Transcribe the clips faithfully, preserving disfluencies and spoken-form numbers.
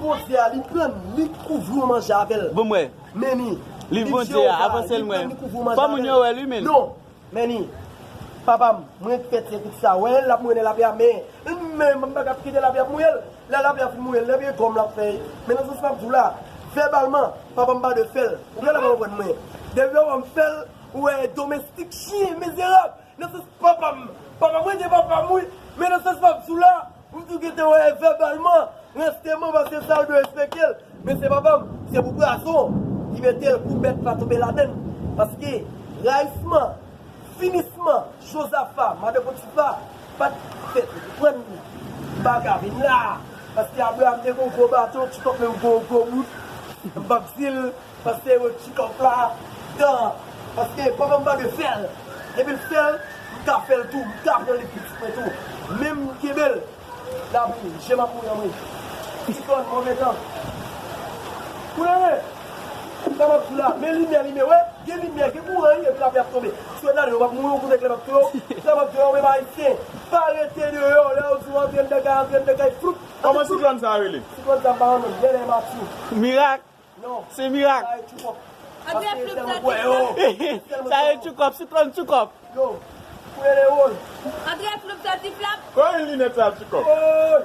Bondye a, li pran, li kouvri w manje avè l. Bon, mwen. Men ni. Li Bondye a, avanse l, mwen. Fò moun yo wè l, wi, men. Non. Men ni. Papa m, mwen fè ti kout sa. Wè, l ap mouye lapli a, men. Men, m pa ka kite lapli ap mouye l. Lè lapli a fin mouye l, lè vye gòm l ap fè. Men nan sans m ap di w la, vèbalman, papa m pa dwe fè l. Ou genlè pa konprann mwen. Depi papa m fè l, ou wè, domestik, chyen, mizerab. Nan sans papa m, papa m, mwen gen papa m, wi. Men nan sans m ap di w la, m tou gentan wè vèbalman, ransteman, paske sa yo dwe respekte l. Men se papa m, se pou pwason, li mete l pou bèt pa tonbe ladann. Paske rayisman, finisman, Jozafa, madan Potifa, pa t fèt, ou konprann? M pa ka vin la, paske Abraram te gen yon gwo baton, Tikòp menm gen yon gwo bout, m p ap di l, paske yo Tikòp la, tan, paske papa m pa dwe fè l. Depi l fè l, m ka fè l tou, m ka pran li pitit mwen tou. Men m kenbe l, l ap ri, je m ap mouri anmwe. Siklòn, move tan. Kounye a, sa m ap di w la, men limyè, limyè, wè, gen limyè, gen kouran, wi, epi lapli ap tonbe. Si w gade, w p ap mouri, w konnen klè p ap touye w. Klè p ap touye w, menm Ayisyen. Pa rete deyò, lè yo di w antre anndan kay, antre anndan kay, floup. Kòman siklòn sa a rele? Siklòn sa a pa yon non, genlè Matye. Mirak. Non. Se mirak. Sa e Tchoukòp. Paske se mwen kwè yo. Sa e Tchoukòp, siklòn Tchoukòp. Yo, pou rele woy. Antre floup sa ti flap. Kòman linèt sa Tchoukòp? Woy.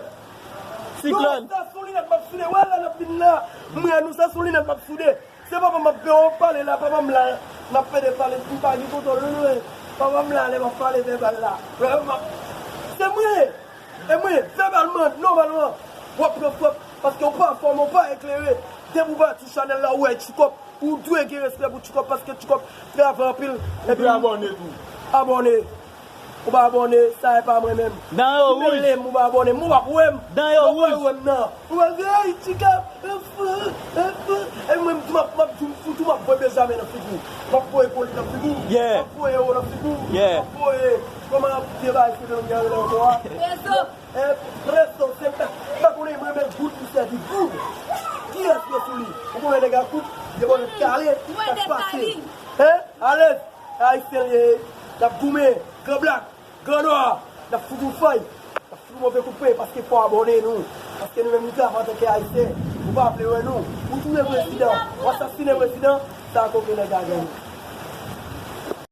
Siklòn. Yo, sa sou linèt m ap soude. Wè la n ap vin la. Mwen nou sa sou linèt m ap soude. Se papa m ap pale la, papa m la. N ap pede pale, m pa gen kontwòl nou, non. Papa m la, lè m ap pale vèbal la. Vrèman. Se mwen. E mwen, vèbalman, nòmalman, w ap pran fòt, paske w pa fòme, w pa eklere. Depi w pa sou chanèl la, ou wè Tchoukòp, ou dwe gen respè pou Tchoukòp, paske Tchoukòp travay anpil. Ou dwe abòne tou. Abòne. Ou pa abòne, sa e pa mwen menm. Dan yo wouj. Mele m, ou pa abòne, m, ou p ap wè m. Dan yo wouj. Ou p ap wè m nan. Ou pa di, "Ey, Tchoukòp, e fou, e fou." E mwen, m ap, m ap di, m fou tou, m ap voye Benjamin nan figi w. M ap voye Polit nan figi w. Yeah. M ap voye Ewo nan figi w. Yeah. M ap voye, kòman ap debay se menm gen rele ankò a? Rezo. E, rezo, se pa, pa konnen mwen men goud m sèvi goud. Kiyès yo sou li? Ou konnen nèg a kout, de bò nèt kale, sa k pase? Hein? Alèz, Ayisyen l ye, n ap goumen, gran blak, gran nwa, n ap fout ou fay, n ap fout ou move kout pwen, paske fò abòne nou. Paske nou menm nou travay antanke Ayisyen, ou pa vle wè nou, ou touye prezidan, ou asasinen prezidan, sa koke nèg a gen nou.